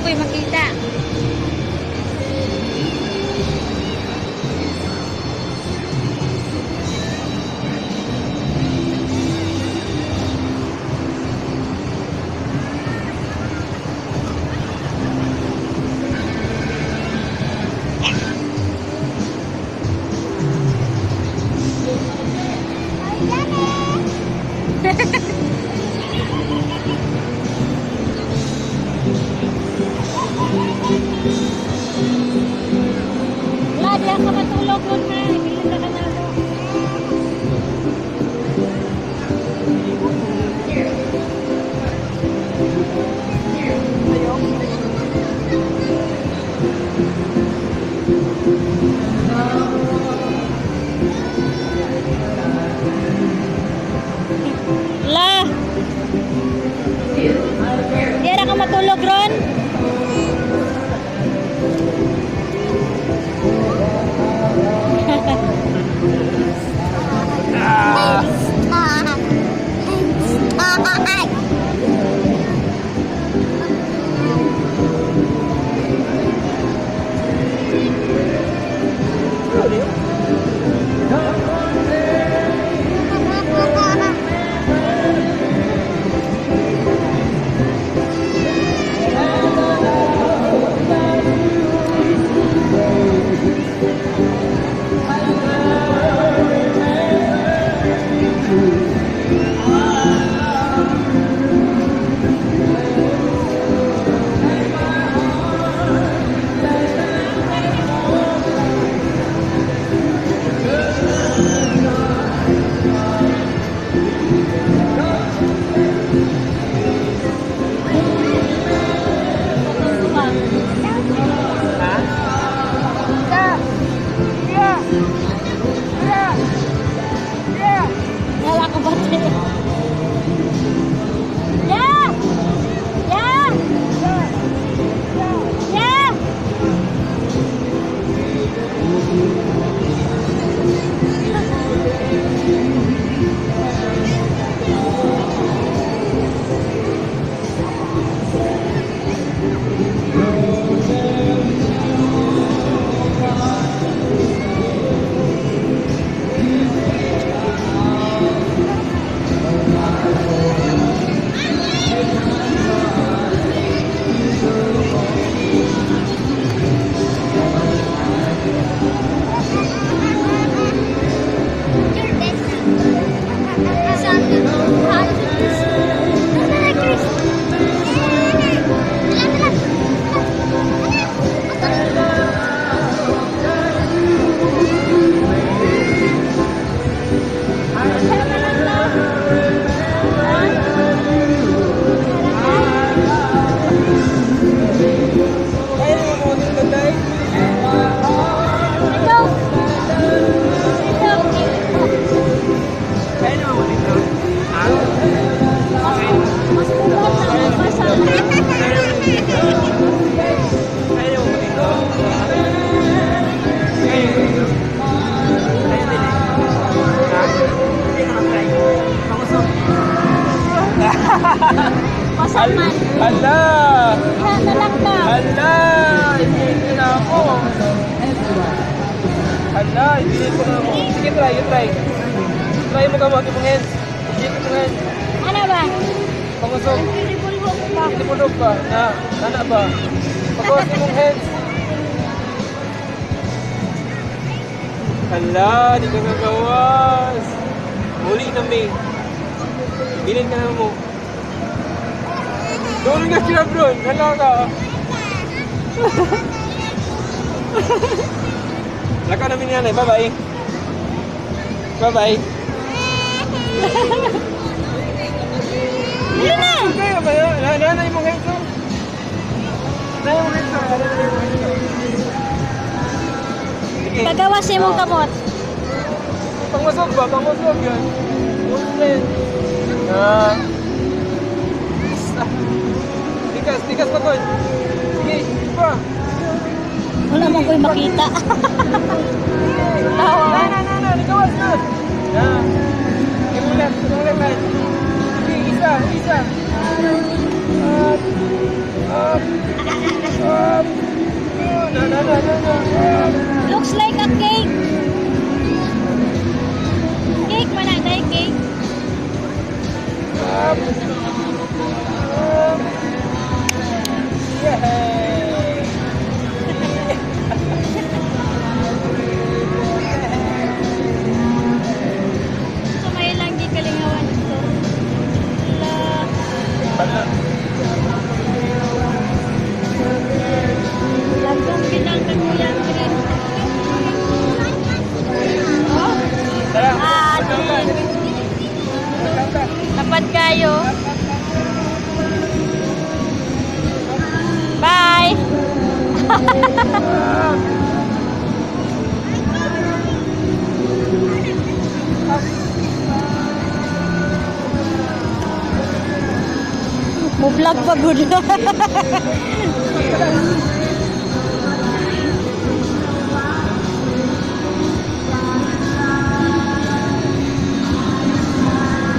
man ko'y makita. Wala, diyan ka matulog ron na. Ibilin na ka na ako. La! Diyan na ka matulog ron? Wala ko ba? Yeah! Yeah! Yeah! Kaya naman mo dito, Day. Ito! Ito! Kaya naman mo dito. Ha? Mas buhat na mo pa sa. Kaya naman mo dito. Kaya mo dito. Kaya din eh. Ha? Hindi ka try. Pangusok. Pasaman. Hala! Diha na lang ta. Hala! Ibigay na ako. Hala! Ibigay ko na ako. Sige, try. You try. Try mo ka mo. Imong hands. Sige, imong hands. Ano ba? Pangusok. Incredible Hulk ba? Hindi mo ba? Na, nana ba? Pagkawas imong hands. Hala, di ka nagawas. Muli na, May. Bilin ka na mo. Doon ka siya, bro. Hala ka. Lakaw namin ni nanay. Bye-bye. Bye-bye. Dili na! Kaya ba yun? Nanay mong hands, oh. Nanay mong hands, oh. Nanay mong hands, oh. Sige. Pagawas imong kamot. Pangusog ba? Pangusog yun. Usog na yun. Ah. Ah. Tikas, tikas pa kon. Sige, pa. Wala mo ko'y makita. Tawa. Na, na, na, na, nagawas na. Na. Imong left, imong left hand. Sige, isa, isa. Up, up. Looks like a cake. Cake man na, day cake. Yay! So may lang di kalingawan ito. Hala. Lagong ginang kaguyang green. Oh? Tara. Ah, din. Tapat kayo. Bye! Mo vlog pa gud.